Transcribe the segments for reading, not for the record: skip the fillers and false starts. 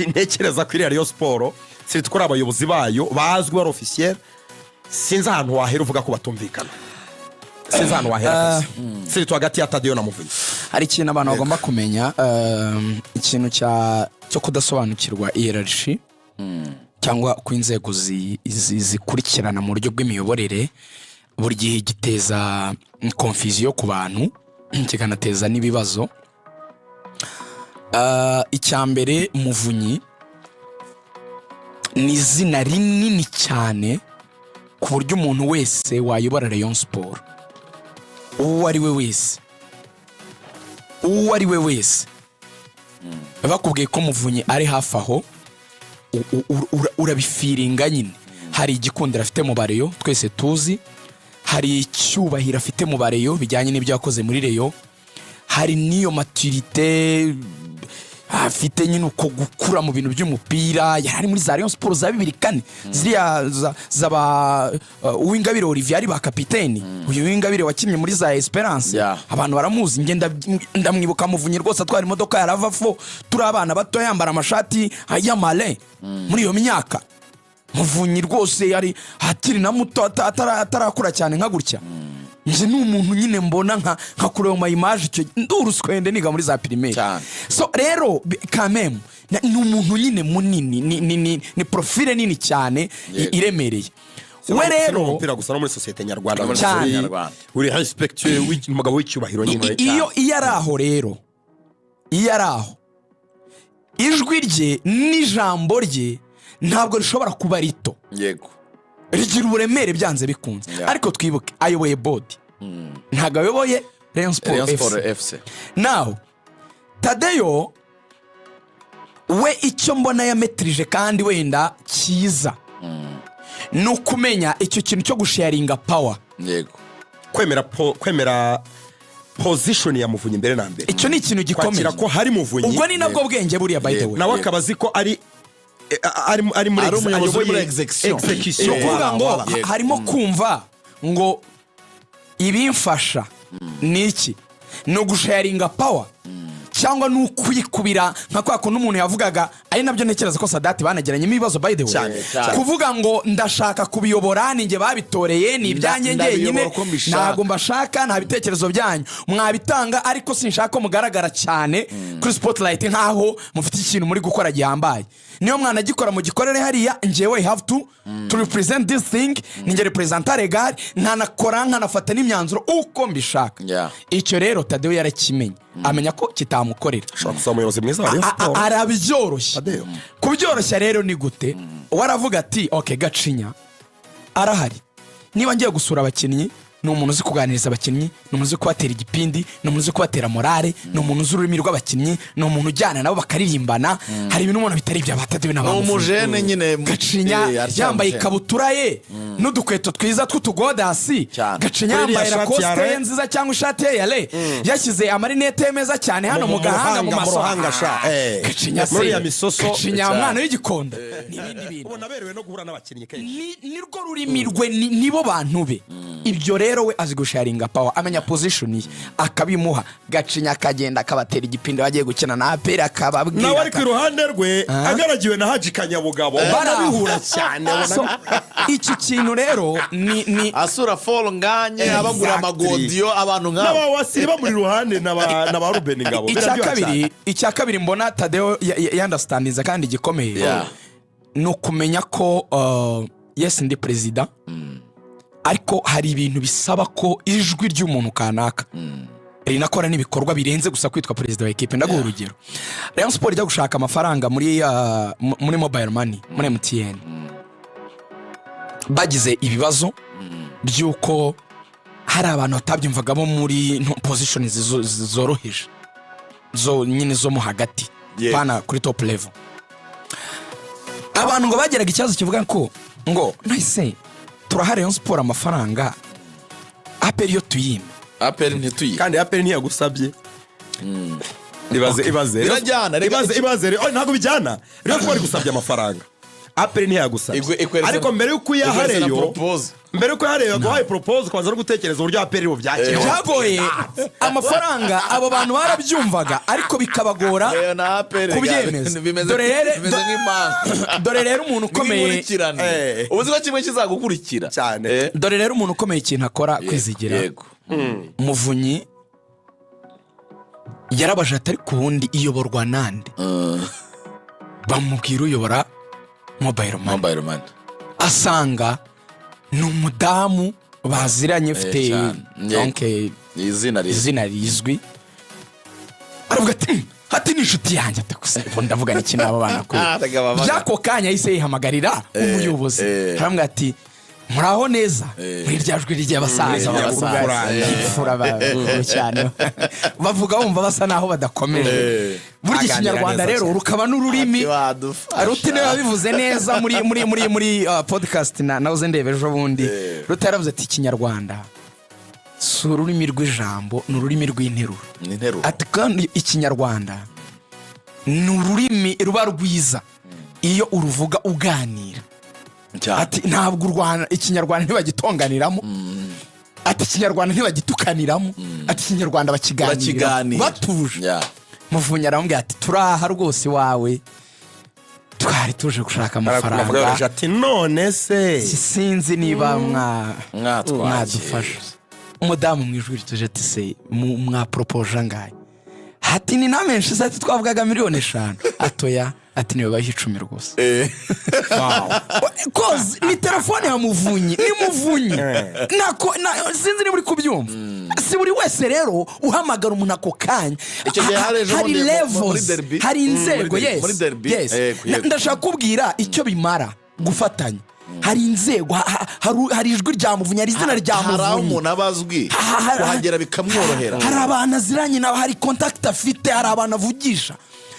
Sintekereza ko iriya Rayon Sports, surtout ko ari abayobozi bayo bazwi, bari officiel, sinzi ahantu wahera uvuga ko batumvikana. Sinzi ahantu wahera kabisa, surtout hagati ya Tadeyo na Muvunyi. Hari ikintu abantu bagomba kumenya, ikintu cyo kudasobanukirwa hiérarchie cyangwa uko inzego zikurikirana mu buryo bw'imiyoborere, buri gihe giteza confusion ku bantu, kikanateza n'ibibazo. Icya mbere, Muvunyi ni izina rinini cyane ku buryo umuntu wese wayobora Rayon Sports, uwo ari we wese, uwo ari we wese, bakubwiye ko Muvunyi ari hafi aho, urabifeelinga nyine. Hari igikundiro afite mu ba Rayon twese tuzi, hari icyubahiro afite mu ba Rayon bijyanye n'ibyo yakoze muri Rayon, hari n'iyo maturité afite nyine, uko gukura mu bintu by'umupira. Yari ari muri za Rayon Sports za 2004, ziriya zaba Uwingabire Olivier ari ba kapiteni. Uyu Uwingabire wakinnye muri za Esperance, abantu baramuzi. Njye ndamwibuka Muvunyi rwose atwara imodoka ya RAV4 turi abana bato, yambara amashati y'amale. Muri iyo myaka Muvunyi rwose yari akiri na muto, atarakura cyane nka gutya. Njye ni umuntu nyine mbona nka kureba mu image icyo ndi uruswende niga muri za primaire. So rero kamemu ni umuntu nyine munini, ni profile nini cyane, iremereye. We Si no rero mu mupira gusa, no muri sosiyete nyarwanda. Cyane. Uri respectueux, umugabo w'icyubahiro nyine. Iyo ari aho rero, iyo ari aho, ijwi rye n'ijambo rye ntabwo rishobora kuba rito. Rigira uburemere byanze bikunze. Ariko twibuke, ayoboye board, ntabwo ayoboye Rayon Sport Rayon FC. Sport FC. Naho Tadeyo we, icyo mbona yametirije kandi wenda cyiza ni ukumenya icyo kintu cyo gusharinga power. Kwemera position ya Muvunyi mbere na mbere. Icyo ni ikintu gikomeye. Kwakira ko hari Muvunyi. Ubwo ni nabwo bwenge buriya, by the way. Nawe akaba azi ko ari muri Ari umuyobozi uri muri ayoboye execution. Execution. Ni ukuvuga ngo Voilà, voilà. harimo kumva ngo ibimfasha ni iki? Ni ugusharinga power cyangwa ni ukuyikubira, nka kwa kundi umuntu yavugaga, ari nabyo ntekereza ko Sadati banagiranyemo ibibazo, by the way. Cyane, cyane. Kuvuga ngo ndashaka kubiyobora, ni njye babitoreye, ni ibyanjye Ndabiyobora njyenyine, uko mbishaka. ntabwo mbashaka, nta bitekerezo byanyu, mwabitanga ariko sinshaka ko mugaragara cyane kuri spotlight nkaho mufite ikintu muri gukora gihambaye. Niyo mwanagikora mugikorere hariya, njyewe I have to represent this thing, ni njye représentant légal, nkanakora, nkanafata n'imyanzuro uko mbishaka. Icyo rero Tadeyo yarakimenye, amenya ko kitamukorera. Ashobora kuzaba umuyobozi mwiza wa Rayon Sports. Arabyoroshya. Tadeyo. Kubyoroshya rero ni gute? We aravuga ati: "Ok, Gacinya arahari, niba ngiye gusura abakinnyi, ni umuntu uzi kuganiriza abakinnyi, ni umuntu uzi kubatera igipindi, ni umuntu uzi kubatera morale, ni umuntu uzi ururimi rw'abakinnyi, ni umuntu ujyana nabo bakaririmbana." Hari ibintu ubona bitari ibya ba Tadeyo Ni na ba Muvunyi. umujene nyine. Gacinya aracyari yambaye umujene. ikabutura ye n'udukweto twiza tw'utugodasi. Gacinya Kuri iriya yambaye shati ya Lacoste ye Re. nziza cyangwa ishati ye ya re, yashyize amarinete ye meza cyane hano mu gahanga, mu ruhanga, mu maso. ruhanga sha, eh. Gacinya se Muri iriya misoso. Gacinya Cyane. umwana w'Igikondo n'ibindi bintu. Ubona aberewe no guhura n'abakinnyi kenshi. Nirwo rurimi rwe, nibo bantu be. Ibyo rero we azi gusharinga power, amenya position ye, akabimuha Gacinya, akagenda akabatera igipindi, bagiye gukina na APR akababwira. Nawe ari ku iruhande rwe agaragiwe na Haji Kanyabugabo, barabihura cyane ubona. So, iki kintu rero ni Asura Fall Nganye, abagura amagodiyo, abantu nk'abo. N'abawasiri bamuri iruhande na ba Ruben Ngabo. Icya Biraryoha kabiri, cyane. icya kabiri mbona Tadeo yandastandinze kandi gikomeye ni ukumenya ko yes, ndi perezida, ariko hari ibintu bisaba ko ijwi ry'umuntu kanaka rinakora n'ibikorwa birenze gusa kwitwa perezida wa ekipe. Ndaguha urugero: Rayon Sports ijya gushaka amafaranga muri mobile money, muri MTN, bagize ibibazo by'uko hari abantu batabyumvagamo muri position zoroheje, zo nyine zo mo hagati, pana kuri top level. Abantu ngo bageraga ikibazo kivuga ko ngo nahise turaha Rayon Sports amafaranga, APR yo tuyime. APR ntituyi. Kandi APR ntiyagusabye. Ibaze, ibaze. Birajyana, rega. Ibaze, ibaze. Oh, ntabwo bijyana. Rayon Sports igusabye amafaranga. APR ntiyagusabye. Ariko mbere y'uko uyaha Ikwereza na Rayon, propose. mbere y'uko uyaha Rayon, yaguhaye propose, ukabanza no gutekereza uburyo APR bubyakira. Byagoye amafaranga, abo bantu barabyumvaga ariko bikabagora Rayon na APR kubyemeza. bimeze Dore rero- bimeze nk'impanga. Dore rero umuntu ukomeye. Nk'inkurikirane. Ubu uzi ko kimwe kizagukurikira. Cyane. Dore rero umuntu ukomeye, ikintu akora, Kwizigira. Muvunyi yarabaje ati: "Ariko ubundi iyoborwa nande?" Bamubwira uyobora Mobile Money. Mobile Money. Asanga ni umudamu baziranye ufite Cyane. donc Izina rizwi. Izina rizwi. Aravuga ati: ati ni inshuti yanjye." Ati: "Gusa ubu ndavuga n'iki n'aba bana kwe?" Ah, reka babaga. By'ako kanya yahise yihamagarira umuyobozi. Aramubwira ati: "Muraho neza?" Muri rya jwi ry'abasaza Ry'abasaza. bakuru, y'imfura cyane, bavuga wumva basa naho badakomeje. Burya Aganira Ikinyarwanda neza rero cyane. rukaba n'ururimi. Ati: "Wadufasha." Ruti niwe wabivuze neza muri podcast nahoze ndeba ejo bundi. Ruti yaravuze ati: "Ikinyarwanda si ururimi rw'ijambo, ni ururimi rw'interuro." Ni interuro. Ati: "Kandi Ikinyarwanda ni ururimi ruba rwiza iyo uruvuga uganira." Cyane. Ati: "Ntabwo u Rwanda, Ikinyarwanda ntibagitonganiramo." Ati: "Ikinyarwanda ntibagitukaniramo." Ati: "Ikinyarwanda bakiganira Bakiganira. batuje." Muvunyi aramubwira ati: "Turaha rwose iwawe, twari tuje gushaka Aravuga amafaranga." ati: "None se?" "Sinzi niba Mwatwakira. mwadufasha." Umudamu mu ijwi rituje ati: "Se mwaporopoje angahe?" Ati: "Ni na menshi se?" Ati: "Twavugaga miliyoni 5." Atoya ati: "Niwe baha 10 rwose." Koze ni telefone ya Muvunyi, ni Muvunyi. Sinzi niba uri kubyumva. Si buri wese rero uhamagara umuntu ako kanya. Icyo gihe hari ejo Hari bundi muri levels, derby. hari inzego. Muri derby, Yes. muri derby. Yes. Yego. Ndashaka kubwira icyo bimara gufatanya. Hari inzego, hari ijwi rya Muvunyi, hari izina rya Hari aho Muvunyi. umuntu aba azwi, kuhagera bikamworohera. Hari abantu aziranye nawe, hari contact afite, hari abantu avugisha.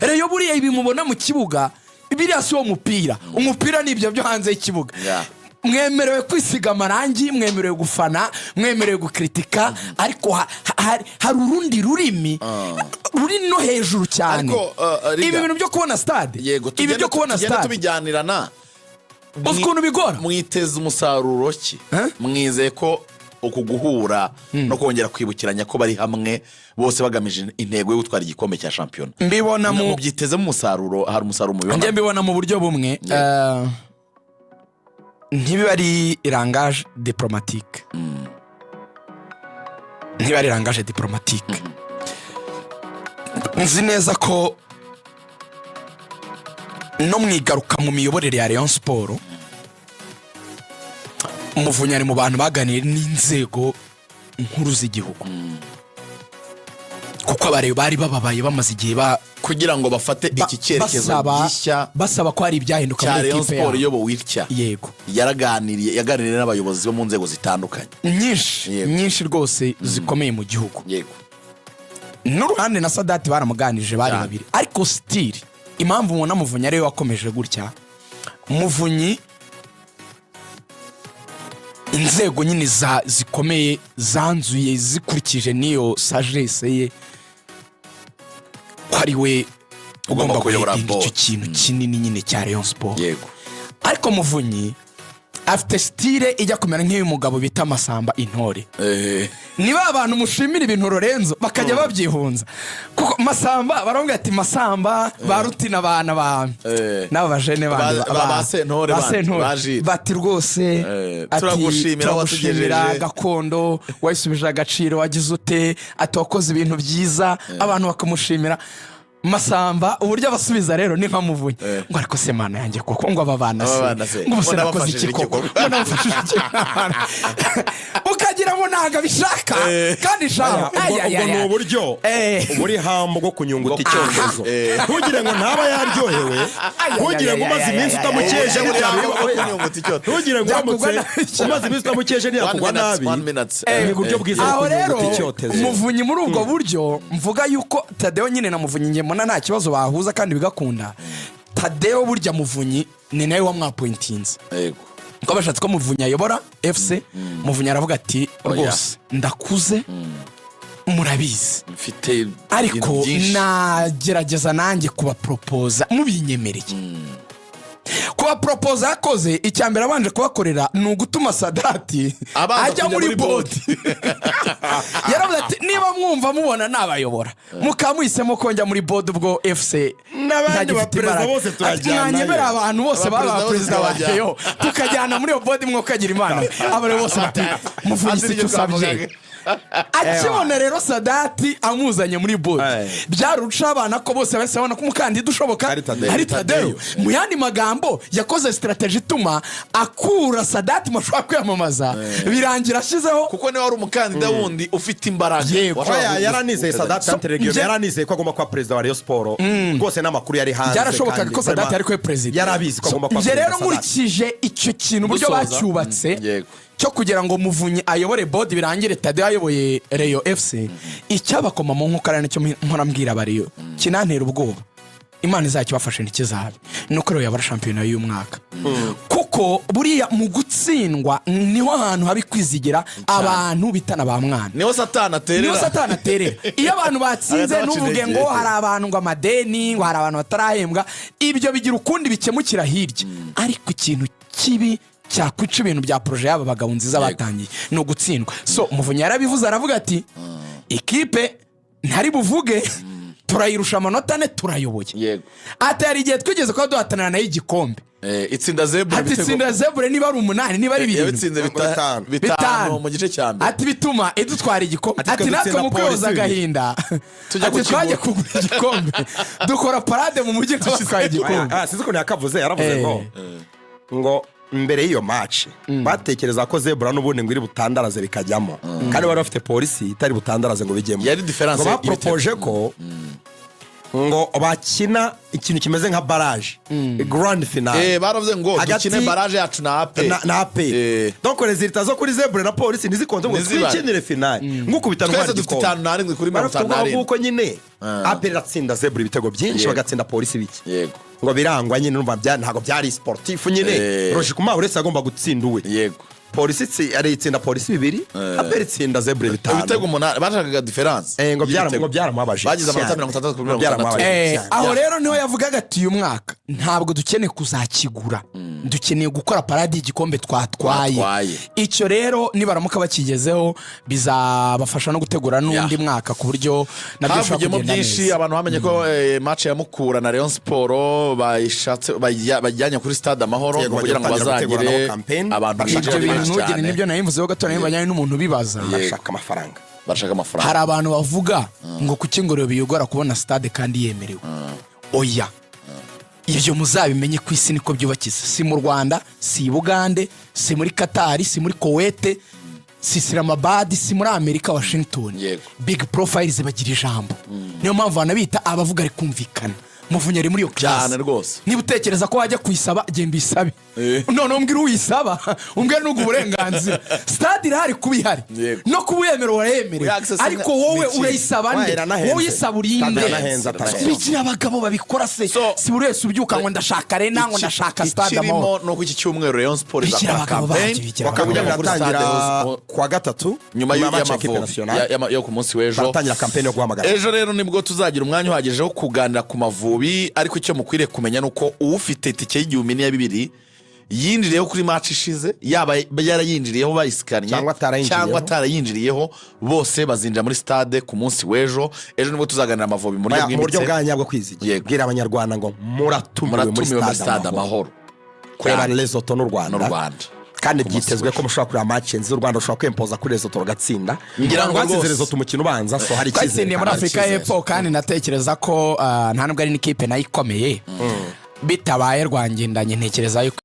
Rero buriya ibi mubona mu kibuga, biriya si wo mupira. Umupira ni ibyo byo hanze y'ikibuga. Mwemerewe kwisiga amarangi, mwemerewe gufana, mwemerewe gukritika, ariko hari urundi rurimi ruri no hejuru cyane. Ariko, Riga- Ibi bintu byo kubona stade, Yego. ibi Tugende byo kubona tugende stade, tubijyanirana. uzi ukuntu bigora? Mwiteze umusaruro ki? Huh? Mwizeye ko uku guhura no kongera kwibukiranya ko bari hamwe bose bagamije intego yo gutwara igikombe cya shampiyona, Mbibona mu mubyitezemo umusaruro? Hari umusaruro mubibona? Njye mbibona mu buryo bumwe. Ntibiba ari langage diplomatique, ntibiba ari langage diplomatique. Nzi neza ko no mu igaruka mu miyoborere ya Rayon Sport, Umuvunyi ari mu bantu baganiriye n'inzego nkuru z'igihugu, kuko abareba bari bababaye, bamaze igihe Kugira ngo bafate iki cyerekezo basaba gishya basaba ko hari ibyahinduka cya muri Rayon ekipe Sport yabo. iyobowe itya. Yego. Yaganiriye n'abayobozi bo mu nzego zitandukanye. Nyinshi. Nyinshi rwose zikomeye mu gihugu. N'uruhande na Sadati baramuganirije, bari babiri. Ariko still, impamvu mubona Muvunyi ariwe wakomeje gutya, Muvunyi inzego nyine zikomeye zanzuye zikurikije n'iyo sagesse ye ko ari we ugomba kuyobora guheadinga icyo board. kintu kinini nyine cya Rayon Sport. Ariko Muvunyi afite style ijya kumera nk'uyu mugabo bita Masamba Intore. Niba abantu mushimira ibintu Lorenzo bakajya babyihunza, kuko Masamba baramubwira ati: "Masamba ba Rutina bana ba n'aba bajene bandi Ba Sentore ba bandi, Sentore." ba Jules. Bati: "Rwose," ati, "turagushimira aho "turagushimira watugejeje." gakondo wayisubije agaciro, wagize ute?" Ati: "Wakoze ibintu byiza." Abantu bakamushimira. Masamba uburyo abasubiza rero ni nka Muvunyi, ngo: "Ariko se Mana yanjye koko," ngo: "Aba bana Aba bana se," se. ngo: "Ubu se Ngo nakoze nabafashije iki iki koko?" koko? Ngo: "Nabafashije iki?" Ukagira ngo ntabwo abishaka kandi shaho. Ubwo ni uburyo buri hambo bwo kunyunguta icyotezo. Ntugire ngo ntaba yaryohewe, ntugire ngo umaze iminsi utamukeje Kunyunguta icyotezo. ntugire ngo Byakugwa uramutse nabi cyane. umaze iminsi utamukeje ntiyakugwa One minute, nabi. one minute. Ni uburyo bwiza bwo Aho rero kunyunguta icyotezo. Muvunyi muri ubwo buryo mvuga yuko Tadeo nyine na Muvunyi njye mbona nta kibazo, bahuza kandi bigakunda. Tadeo burya Muvunyi ni nawe wamwapointinze, kuko bashatse ko Muvunyi ayobora FC. Muvunyi aravuga ati: Oya. "Rwose ndakuze, murabizi, Mfite ariko ibintu byinshi." nagerageza nanjye kubaporopoza mubinyemereye." Kuba proposa yakoze, icya mbere abanje kubakorera ni ugutuma Sadati Abanza ajya kujya muri muri board. Yaravuze ati: "Niba mwumva mubona nabayobora, mukaba muhisemo ko njya muri board, ubwo FC N'abandi ntagifite baperezida imbaraga." bose Ati, turajyanayo. "Mwanyemera abantu bose baba Abaperezida abaperezida bose ba turabajyana. Rayon, tukajyana muri iyo board, mwokagira Imana." Abo bose bati: "Muvunyi, Ati, icyo nibyo usabye." twavugaga. Akibona rero Sadati amuzanye muri board, byari uruca abana ko bose bahise babona ko umukandida ushoboka Ari Tadeyo. ari Tadeyo. Mu yandi magambo, yakoze strategy ituma akura Sadati mu bashobora kwiyamamaza, birangira ashyizeho Kuko niba wari umukandida wundi ufite imbaraga washoboraga Oya, yaranizeye Sadati entre guillemets, yaranizeye ko agomba kuba perezida wa Rayon Sport rwose, n'amakuru yari hanze. Byarashobokaga Kandi ko Sadati vraiment yari kuba perezida. Yarabizi ko agomba kuba Njye rero perezida Sadati. nkurikije icyo kintu, uburyo Dusoza. bacyubatse Yego. cyo kugira ngo Muvunyi ayobore board, birangire Tadeyo ayoboye Rayon FC, icyabakoma mu nkokora, nicyo mpora mbwira abariyo kinantera ubwoba, Imana izakibafashe ntikizabe, ni uko Rayon yabara shampiyona y'uyu mwaka, kuko buriya mu gutsindwa niho hantu habi kwizigira abantu bitana ba mwana. Niho Satani aterera. Niho Satani aterera. Iyo abantu batsinze, Agahita baca ntuvuge intege. ngo hari abantu ngo amadeni, ngo hari abantu batarahembwa, ibyo bigira ukundi bikemukira hirya. Ariko ikintu kibi cyakwica ibintu bya projet y'aba bagabo nziza batangiye ni ugutsindwa. So Muvunyi yarabivuze, aravuga ati: "Ikipe ntari buvuge turayirusha amanota 4, turayoboye." Ati: "Hari igihe twigeze kuba duhatanira nayo igikombe." Itsinda Zebure Ati ibitego- itsinda Zebure niba ari umunani, niba ari 7. Yabitsinze 5. 5 mu gice cya mbere. Ati: "Bituma idutwara igikombe." Ati, Ati twe natwe dutsinda mu kwihoza Polisi 2. agahinda, Tujya ati twajya kukigura. kugura igikombe, dukora parade mu mujyi nk'abatwaye igikombe. Ah, sinzi ukuntu yakavuze, yaravuze ngo mbere y'iyo match batekereza ko Zebura n'ubundi ngo iri butandaraze bikajyamo, kandi bari bafite Polisi itari butandaraze ngo bijyemo. Yari différence Ngo baporopoje ko ngo bakina ikintu kimeze nka barrage, grand finale. Baravuze ngo dukine barrage yacu na APR. Na APR. Donc résultats zo kuri Zebura na Polisi ntizikonze ngo Ntizibare. twikinire finale nk'ukubita Twese ntwara dufite igikombe. 57 kuri mirongo Barafite itanu ubwoba n'arindwi. bw'uko nyine APR iratsinda Zebura ibitego byinshi, bagatsinda Polisi bike. Ngo birangwa nyine, urumva ntabwo byari sportif nyine. Logiquement buri wese agomba gutsinda uwe. Polisi ari itsinda Polisi 2, APR itsinda Zebura 5. Ibitego 8, bashakaga différence y'ibitego. Ngo byaramubabaje Bagize amanota cyane. 60 kuri Ngo 60. byaramubabaje cyane. Aho rero niho yavugaga ati: "Uyu mwaka ntabwo dukeneye kuzakigura, dukeneye gukora parade y'igikombe twatwaye." Twatwaye. Icyo rero nibaramuka bakigezeho, bizabafasha no gutegura n'undi mwaka ku buryo nabyo bishobora Havugiyemo kugenda byinshi. neza. Abantu bamenye ko match ya Mukura na Rayon Sport bayishatse bajyanye kuri Stade Amahoro Yego, kugira ngo bagiye gutangira gutegura bazagire nabo campaign. abantu Bashaka binjira Ibyo bintu benshi ntugire cyane. nibyo nabivuzeho gato, nayo bajyanye n'umuntu ubibaza. Bashaka amafaranga. Barashaka amafaranga. Hari abantu bavuga ngo kuki ngo biyogora kubona stade kandi yemerewe. Oya, ibyo muzabimenye, ku isi niko byubakitse. Si mu Rwanda, si i Bugande, si muri Katari, si muri Kowete, si Islamabad, si muri Amerika, Washington. Big profiles bagira ijambo, niyo mpamvu banabita abavuga ari kumvikana. Muvunyi ari muri iyo Cyane class. rwose. Niba utekereza ko wajya kuyisaba, genda uyisabe. Noneho umbwire uyisaba, umbwire n'ubwo uburenganzira. Stade irahari, kuba ihari no kuba uyemerewe, urayemerewe. Uyaccessinga Ariko wowe ni iki? urayisaba Wa, nde? iranahenze. Wowe uyisaba urinde? Stade iranahenze, atarahenze. Bigira abagabo babikora se. Si buri wese ubyuka ngo ndashaka arena, ngo ndashaka Stade Ikirimo Amahoro. ni uko iki cyumweru Rayon Sport Bigira izakora abagabo campaign babyo, bigira bakajya Bakajya kuri stade biratangira hose kuwa gatatu nyuma ya match ya équipe y'Amavubi nationale. yo ku munsi w'ejo. Baratangira campaign yo guhamagara. Ejo rero nibwo tuzagira umwanya uhagije wo kuganira ku Mavubi, ariko icyo mukwiriye kumenya ni uko ufite itike y'1000 n'iya 2000 yinjiriyeho kuri match ishize, yaba yarayinjiriyeho bayisikannye Cyangwa atarayinjiriyeho. cyangwa atarayinjiriyeho, bose bazinjira muri stade ku munsi w'ejo. Ejo nibwo tuzaganira Amavubi mu buryo Oya, mu buryo bwimbitse. bwa nyabwo kwizigira. Bwira Abanyarwanda ngo muratumiwe muri Muratumiwe muri Stade Stade Amahoro Amahoro kureba Cyane. Lesotho n'u Rwanda. N'u Rwanda. Kandi Ku munsi byitezwe ko w'ejo. mushobora kureba match nziza. U Rwanda rushobora kwempoza kuri Lesotho rugatsinda. Ngira ngo Rwatsinze rwose. Lesotho umukino ubanza, so hari icyizere. Twatsindiye muri Hari Afurika icyizere. y'Epfo, kandi ndatekereza ko nta nubwo ari n'ikipe nayo ikomeye, bitabaye rwangendanye ntekereza yuko